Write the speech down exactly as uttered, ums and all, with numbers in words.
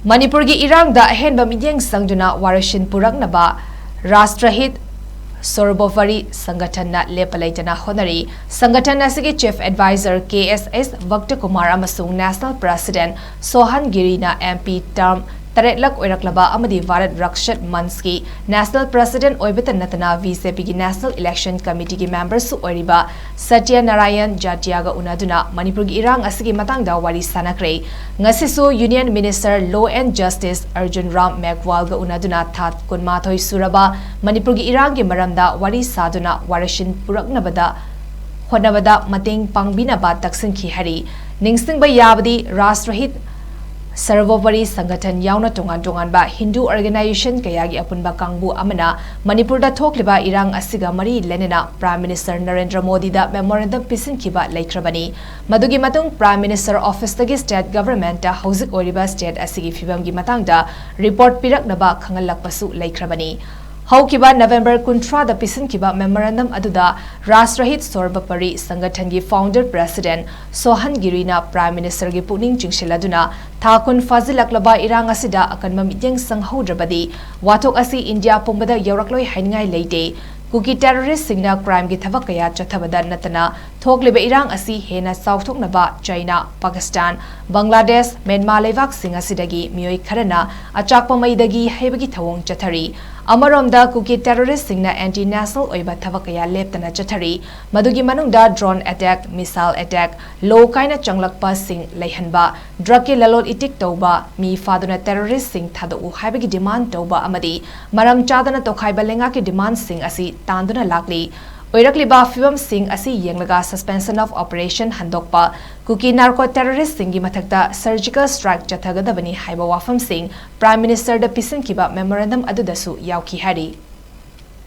ꯃꯅꯤꯄꯨꯔꯒꯤ ꯏꯔꯥꯡꯗ ꯑꯍꯦꯟꯕ ꯃꯤꯠꯌꯦꯡ ꯆꯪꯗꯨꯅ ꯋꯥꯔꯣꯏꯁꯤꯟ ꯄꯨꯔꯛꯅꯕ ꯔꯥꯁꯇ꯭ꯔꯍꯤꯠ ꯁꯣꯔꯕꯣꯄꯔꯤ ꯁꯪꯒꯊꯟꯅ ꯂꯦꯞꯄ ꯂꯩꯇꯅ ꯍꯣꯠꯅꯔꯤ꯫ ꯁꯪꯒꯊꯟ ꯑꯁꯤꯒꯤ Chief Advisor ꯀꯦ ꯑꯦꯁ ꯑꯦꯁ ꯚꯛꯇꯀꯨꯃꯥꯔ ꯑꯃꯁꯨꯡ National President ꯁꯣꯍꯟ ꯒꯤꯔꯤꯅ M P term ꯇꯔꯦꯠꯂꯛ ꯑꯣꯏꯔꯛꯂꯕ ꯑꯃꯗꯤ ꯚꯥꯔꯠ ꯔꯛꯁꯠ ꯃꯟꯆꯀꯤ National President ꯑꯣꯏꯕꯇ ꯅꯠꯇꯅ B J P ꯒꯤ National Election Committee ꯒꯤ member ꯁꯨ ꯑꯣꯏꯔꯤꯕ ꯁꯇ꯭ꯌ ꯅꯥꯔꯥꯌꯟ ꯖꯥꯇꯤꯌꯥꯒ ꯎꯅꯗꯨꯅ ꯃꯅꯤꯄꯨꯔꯒꯤ ꯏꯔꯥꯡ ꯑꯁꯤꯒꯤ ꯃꯇꯥꯡꯗ ꯋꯥꯔꯤ ꯁꯥꯅꯈ꯭ꯔꯦ꯫ ꯉꯁꯤꯁꯨ Union Minister Law and Justice Arjun Ram ꯃꯦꯘꯋꯥꯜꯒ ꯎꯅꯗꯨꯅ ꯊꯥ ꯀꯨꯟꯃꯥꯊꯣꯏ ꯁꯨꯔꯕ ꯃꯅꯤꯄꯨꯔꯒꯤ ꯏꯔꯥꯡꯒꯤ ꯃꯔꯝꯗ ꯋꯥꯔꯤ ꯁꯥꯗꯨꯅ ꯋꯥꯔꯣꯏꯁꯤꯟ ꯄꯨꯔꯛꯅꯕꯗ ꯍꯣꯠꯅꯕꯗ ꯃꯇꯦꯡ ꯄꯥꯡꯕꯤꯅꯕ ꯇꯛꯁꯤꯟꯈꯤ ꯍꯥꯏꯔꯤ꯫ ꯅꯤꯡꯁꯤꯡꯕ ꯌꯥꯕꯗꯤ ꯔꯥꯁꯇ꯭ꯔꯍꯤꯠ ꯁꯔꯕꯣꯄꯔꯤ ꯁꯪꯒꯊꯟ ꯌꯥꯎꯅ ꯇꯣꯉꯥꯟ ꯇꯣꯉꯥꯟꯕ ꯍꯤꯟꯗꯨ organization ꯀꯌꯥꯒꯤ ꯑꯄꯨꯟꯕ ꯀꯥꯡꯕꯨ ꯑꯃꯅ ꯃꯅꯤꯄꯨꯔꯗ ꯊꯣꯛꯂꯤꯕ ꯏꯔꯥꯡ ꯑꯁꯤꯒ ꯃꯔꯤ ꯂꯩꯅꯅ Prime Minister ꯅꯔꯦꯟꯗ꯭ꯔ ꯃꯣꯗꯤꯗ memorandum ꯄꯤꯁꯤꯟꯈꯤꯕ ꯂꯩꯈ꯭ꯔꯕꯅꯤ꯫ ꯃꯗꯨꯒꯤ ꯃꯇꯨꯡ Prime Minister office ꯇꯒꯤ state government ꯇ ꯍꯧꯖꯤꯛ ꯑꯣꯏꯔꯤꯕ state ꯑꯁꯤꯒꯤ ꯐꯤꯕꯝꯒꯤ ꯃꯇꯥꯡꯗ report ꯄꯤꯔꯛꯅꯕ ꯈꯪꯍꯜꯂꯛꯄꯁꯨ ꯂꯩꯈ꯭ꯔꯕꯅꯤ꯫ ꯍꯧꯈꯤꯕ November ꯀꯨꯟꯊ꯭ꯔꯥꯗ ꯄꯤꯁꯤꯟꯈꯤꯕ memorandum ꯑꯗꯨꯗ ꯔꯥꯁꯇ꯭ꯔꯍꯤꯠ ꯁꯣꯔꯕꯄꯔꯤ ꯁꯪꯒꯊꯟꯒꯤ founder president ꯁꯣꯍꯟ ꯒꯤꯔꯤꯅ Prime Minister ꯒꯤ ꯄꯨꯛꯅꯤꯡ ꯆꯤꯡꯁꯤꯜꯂꯗꯨꯅ ꯊꯥ ꯀꯨꯟ ꯐꯥꯖꯤꯜꯂꯛꯂꯕ ꯏꯔꯥꯡ ꯑꯁꯤꯗ ꯑꯀꯟꯕ ꯃꯤꯠꯌꯦꯡ ꯆꯪꯍꯧꯗ꯭ꯔꯕꯗꯤ ꯋꯥꯊꯣꯛ ꯑꯁꯤ ꯏꯟꯗꯤꯌꯥ ꯄꯨꯝꯕꯗ ꯌꯧꯔꯛꯂꯣꯏ ꯍꯥꯏꯅꯤꯡꯉꯥꯏ ꯂꯩꯇꯦ꯫ ꯀꯨꯀꯤ terrorist ꯁꯤꯡꯅ crime ꯒꯤ ꯊꯕꯛ ꯀꯌꯥ ꯆꯠꯊꯕꯗ ꯅꯠꯇꯅ ꯊꯣꯛꯂꯤꯕ ꯏꯔꯥꯡ ꯑꯁꯤ ꯍꯦꯟꯅ ꯆꯥꯎꯊꯣꯛꯅꯕ ꯆꯥꯏꯅꯥ, ꯄꯥꯀꯤꯁꯇꯥꯟ, ꯕꯪꯒ꯭ꯂꯥꯗꯦꯁ, ꯃ꯭ꯌꯥꯟꯃꯥꯔ ꯂꯩꯕꯥꯛꯁꯤꯡ ꯑꯁꯤꯗꯒꯤ ꯃꯤꯑꯣꯏ ꯈꯔꯅ ꯑꯆꯥꯛꯄ ꯃꯩꯗꯒꯤ ꯍꯩꯕꯒꯤ ꯊꯧꯑꯣꯡ ꯆꯠꯊꯔꯤ꯫ ꯑꯃꯔꯣꯝꯗ ꯀꯨꯀꯤ terrorist ꯁꯤꯡꯅ anti national ꯑꯣꯏꯕ ꯊꯕꯛ ꯀꯌꯥ ꯂꯦꯞꯇꯅ ꯆꯠꯊꯔꯤ꯫ ꯃꯗꯨꯒꯤ ꯃꯅꯨꯡꯗ drone attack, missile attack, ꯂꯣ ꯀꯥꯏꯅ ꯆꯪꯂꯛꯄꯁꯤꯡ ꯂꯩꯍꯟꯕ, drug ꯀꯤ ꯂꯂꯣꯟ ꯏꯇꯤꯛ ꯇꯧꯕ, ꯃꯤ ꯐꯥꯗꯨꯅ terrorist ꯁꯤꯡ ꯊꯥꯗꯣꯛꯎ ꯍꯥꯏꯕꯒꯤ demand ꯇꯧꯕ ꯑꯃꯗꯤ ꯃꯔꯝ ꯆꯥꯗꯅ ꯇꯣꯈꯥꯏꯕ ꯂꯩꯉꯥꯛꯀꯤ demand ꯁꯤꯡ ꯑꯁꯤ ꯇꯥꯟꯗꯨꯅ ꯂꯥꯛꯂꯤ꯫ ꯑꯣꯏꯔꯛꯂꯤꯕ ꯐꯤꯕꯝꯁꯤꯡ ꯑꯁꯤ ꯌꯦꯡꯂꯒ suspension of operation ꯍꯟꯗꯣꯛꯄ, ꯀꯨꯀꯤ narco terrorist ꯁꯤꯡꯒꯤ ꯃꯊꯛꯇ surgical strike ꯆꯠꯊꯒꯗꯕꯅꯤ ꯍꯥꯏꯕ ꯋꯥꯐꯝꯁꯤꯡ Prime Minister ꯗ ꯄꯤꯁꯤꯟꯈꯤꯕ memorandum ꯑꯗꯨꯗꯁꯨ ꯌꯥꯎꯈꯤ ꯍꯥꯏꯔꯤ꯫